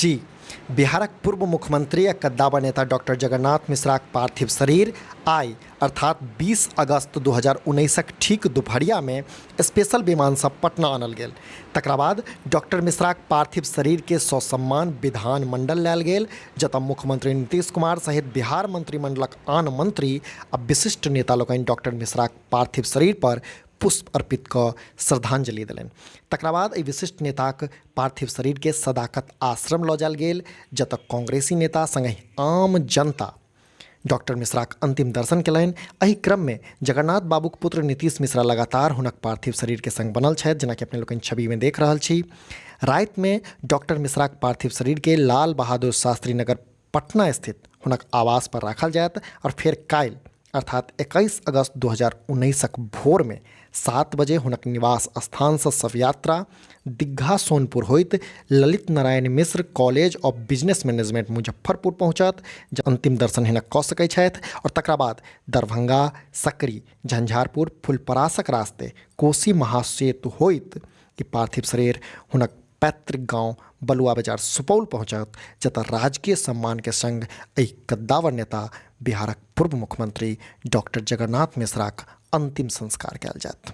जी, बिहारक पूर्व मुख्यमंत्री आ कद्दावर नेता डॉक्टर जगन्नाथ मिश्राक पार्थिव शरीर आइ अर्थात 20 अगस्त 2019क ठीक दुपहरियामे स्पेशल विमानसँ पटना आनल गेल। तकरा बाद डॉक्टर मिश्राक पार्थिव शरीरके ससम्मान विधानमंडल लायल गेल, जतय मुख्यमंत्री नीतीश कुमार सहित बिहार मंत्रिमंडलक आन मंत्री आ विशिष्ट नेता लोकनि डॉक्टर मिश्राक पार्थिव शरीर पर पुष्प अर्पित कऽ श्रद्धांजलि देलनि। तकरा बाद एहि विशिष्ट नेताक पार्थिव शरीरके सदाकत आश्रम लऽ जायल गेल, जतय कांग्रेसी नेता संगहि आम जनता डॉक्टर मिश्राक अंतिम दर्शन केलनि। एहि क्रममे जगन्नाथ बाबूक पुत्र नीतीश मिश्रा लगातार हुनक पार्थिव शरीरके संग बनल छथि, जेनाकि अपने लोकनि छविमे देख रहल छी। रातिमे डॉक्टर मिश्राक पार्थिव शरीरके लाल बहादुर शास्त्री नगर पटना स्थित हुनक आवास पर राखल जायत और फेर काल्हि अर्थात 21 अगस्त 2019क भोरमे 7 बजे हुनक निवास स्थानसँ शव यात्रा दीघा सोनपुर होइत Lalit Narayan Mishra college of business management Muzaffarpur पहुँचत, जे अंतिम दर्शन हिनक कऽ सकैत छथि और तकरा बाद दरभंगा, सकरी, झंझारपुर, फुलपरासक रास्ते कोसी महासेतु होइत ई पार्थिव शरीर हुनक पैतृक गांव बलुआ बाजार सुपौल पहुंचत, जतय राजकीय सम्मान के संग एहि कद्दावर नेता बिहारक पूर्व मुख्यमंत्री डॉक्टर जगन्नाथ मिश्राक अंतिम संस्कार कयल जायत।